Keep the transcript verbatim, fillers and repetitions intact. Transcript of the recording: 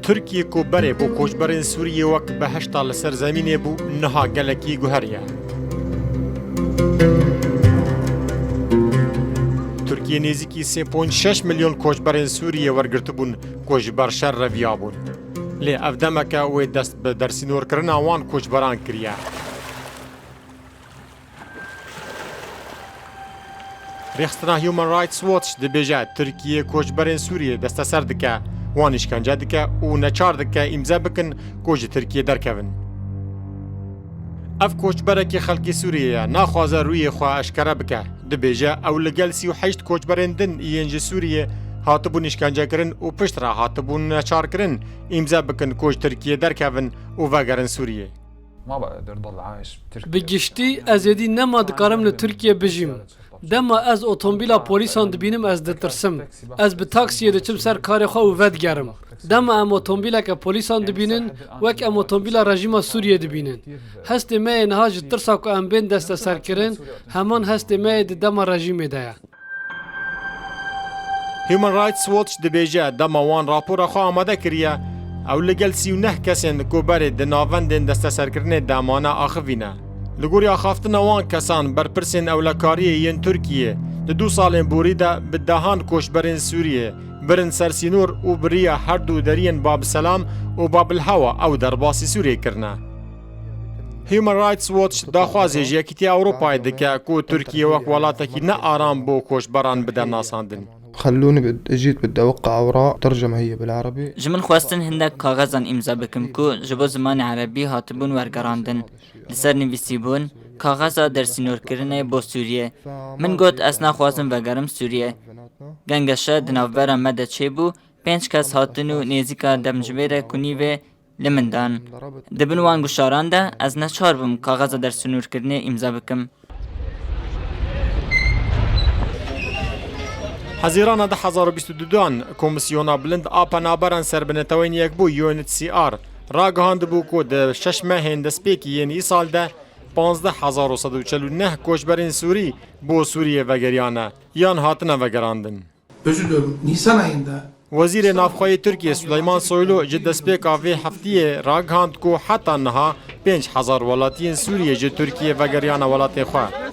Tirkiye ku berê bo koçberên Sûriyê wek behişta li ser zemînê bû, niha gelekî guheriye. Tirkiye nêzîkî sê ponc şeş milyon koçberên Sûriyê wergirtibûn ku ji ber şer reviyabûn. Lê ev demeke wê dest bi dersînorkirina wan koçberan kiriye. Rêxistina Human Rights Watch dibêje, Tirkiye koçberên Sûriyê desteser dike, wan îşkence dike û neçar dike îmze bikin ku ji Tirkiye derkevin. Ev koçberekî xelkê Sûriyê ye, naxwaze rûyê xwe eşkere bike. Dibêje, ew li gel sî û heşt koçberên din yên ji Sûriyê hatibûn îşkencekirin û piştre hatibûn neçarkirin, îmze bikin ku ji Tirkiye derkevin û vegerin Sûriyê. ما بقدر ضل عايش بتركيا. Bi giştî, ez êdî nema dikarim li Tirkiye bijîm. Dema ez otomobîla polîsan dibînim, ez ditirsim. Ez bi taksiyê diçim ser karê xwe û vedigerim. Dema em otomobîleke polîsan dibînin, wek em otomobîla rejîma Sûriyê dibînin. Hestê me yê niha ji tirsa ku em bên desteserkirin, heman hestê me yê di dema rejîmê de ye. Human Rights Watch dibêje, dema wan rapora xwe amade kiriye, ew li gel sî û neh kesên ku berê di navendên desteserkirinê de mane axivîne. Li gorî axaftina wan kesan, berpirsên ewlekariyê yên Tirkiyê di du salên borî de bi dehan koçberên Sûriyê birin ser sînor û bi riya her du deriyên Bab Selam û Bab el Hewa ew derbasî Sûriyê kirine. Human Rights Watch daxwazê ji Yekîtiya Ewropayê dike ku Tirkiye wek welatekî ne aram bo koçberan bide nasandin. خلوني بد-، جيت بدي أوقع أوراق ترجمة هي بالعربي. Ji min xwestin hindek kaxezan îmza bikim ku ji bo zimanê erebî hatibûn wergerandin. Li ser nivîsîbûn, kaxeza dersînorkirinê bo Sûriyê. Min got, ez naxwazim vegerim Sûriyê. Gengeşe di navbera me de çêbû, pênc kes hatin û nêzîka demjimêrek û nîvê li min dan. Di bin wan guşaran de ez neçar bûm kaxeza dersînorkirinê îmza bikim. Hezîrana du hezar û bîst û duan Komîsyona Bilind a Penaberan ser bi Netewên Yekbû, U N H C R, ragihandibû ku di şeş mehên destpêkî yên îsal de panzdeh hezar û sed û çel û neh koçberên Sûrî bo Sûriyê vegeriyane yan hatine vegerandin. Özür diliyorum. Nisan ayında Wezîrê Navxweyê Tirkiyê Suleyman Soylu ji destpêka vê heftiyê ragihand ku heta niha pênc hezar welatiyên Sûriyê ji Tirkiyê vegeriyane welatê xwe.